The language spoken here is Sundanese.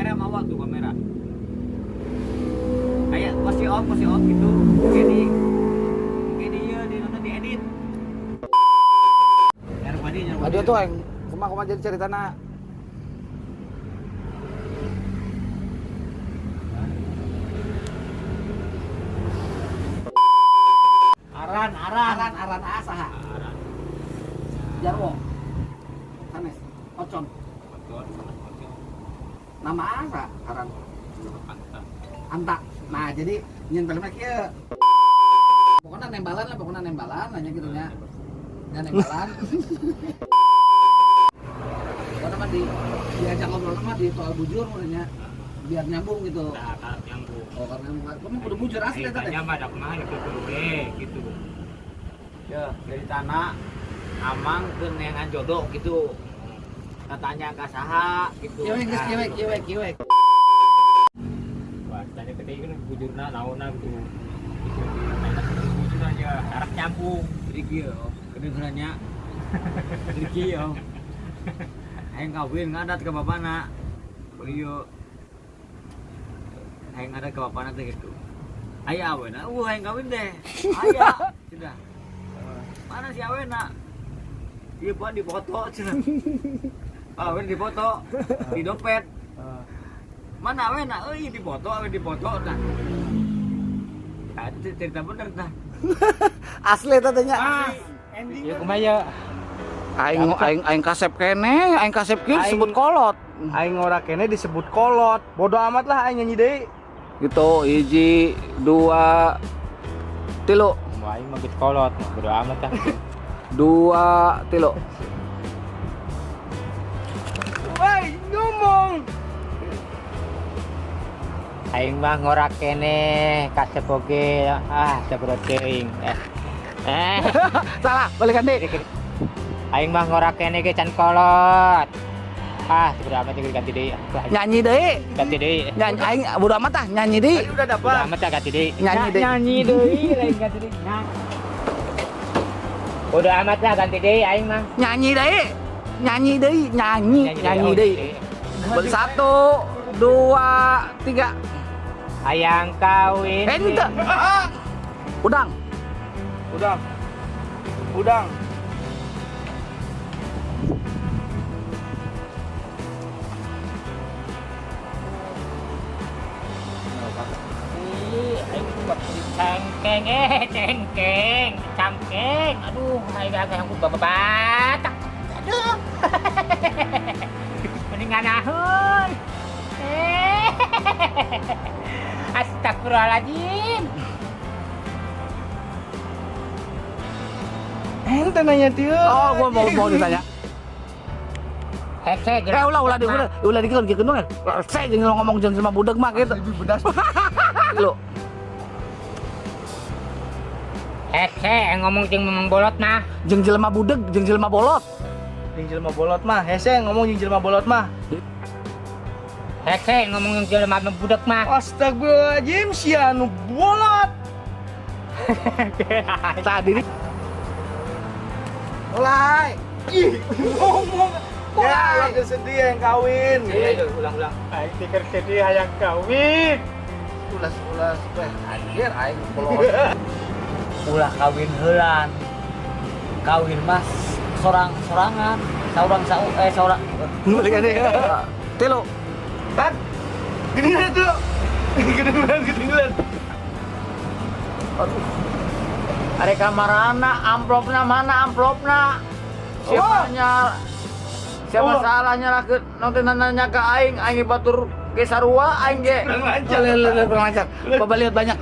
Kamera mawa tuh kamera. Kayak pasti off gitu. Kayak di ieu di nonton di edit. Nyaruk mandi, nyaruk Aduh tuh aing kumaha kumaha jadi ceritana. Aran, aran. Aran aran asaha. Aran. Jarwo. Sanes. Ocon. Ocon, Ocon. Nama asa Aran. Anta. Anta. Nah, jadi nyen filmnya kieu. Pokoknya nembalan lah, pokoknya nembalan nanya gitu nya. Ya nembalan. Pokoknya mah diajak ngobrol mah di soal bujur mulanya biar nyambung gitu. Nah, kalau nyambung. Oh, karena kamu kudu bujur asli eta teh. Tanya mah ada kumaha ya kudu we gitu. Ya, dari tanah amang ke neangan jodoh gitu. Katanya ka saha gitu. Kieu geus kieu kieu kieu. Wah, tanya ke kan bujurna naonna gitu. Gitu tanya bujur aja, arah nyambung. Jadi kieu, kedengerannya. Jadi kieu. Hayang kawin ngadat ke bapana. Beliau hayang ngadat ke bapana teh gitu. Aya awena, hayang kawin deh. Aya, sudah. Mana si awena? Iya, Pak, dipoto cenah. Awen dipoto di dompet. Mana awena? Euy, dipoto, awen dipoto nah. Nah, itu cerita bener nah. Asli eta teh nya. Ending. Ya kumaha ya? Aing aing aing kasep kene, aing kasep kieu disebut kolot. Aing ora kene disebut kolot. Bodoh amat lah aing nyanyi deui. Gitu, hiji, dua, tilu, Mau aing mah geus kolot, bodo amat ah. dua, tilu. Woi, ngomong. Aing mah ngorak kene kasep oge ah sabrot teuing. Eh. Salah, balikan deh. Aing mah ngorak kene ge can kolot. Ah, bodo amat ge ganti deui. Nyanyi deui. Ganti deui. Nyanyi aing bodo amat ah, nyanyi deui. Tadi udah Bodo dapat. amat ah ganti deui. Nyanyi deui. Nyanyi deui lain ganti deui. Bodo amat lah ganti deui aing mah. Nyanyi deui. Nyanyi deui, nyanyi, nyanyi deui. Satu, dua, tiga. Hayang kawin. Ente. Udang. Udang. Udang. Ih, aing buat cengkeng, cengkeng, cangkeng. Aduh, aing agak yang bapak batak. Aduh. Mendingan ahun. Astagfirullahaladzim. Ente nanya tiu. Oh, gua mau ditanya. Hese, Ulah ulah di ulah ulah dikeun gitu kan. Saya jeung ngomong jeung sama budak mah gitu. Lebih bedas. Lu. Hese ngomong jeung memang bolot mah. Jeung jelema budeg, jeung jelema bolot. Jeung jelema bolot mah, hese ngomong jeung jelema bolot mah. Hese ngomong jeung jelema budak mah. Astagfirullahaladzim, si anu bolot. Tadi nih. Mulai. Ih, ngomong. Ya, lagi sedih yang kawin. Ulang-ulang. Aing tikar sedih hayang kawin. Ulas ulas weh anjir aing bolot. Ulah kawin heulan. Kawin mah sorang-sorangan, saurang sau saurang. Balikan deh. Tilu. Tan. Gini tuh. Gini gini. Aduh. Are kamarana amplopna mana amplopna? Siapa nyal? Siapa salah nyalahkeun nanti nanya ke aing, aing batur ge sarua aing ge. Kurang lancar. Kurang lancar. Babaliot banyak.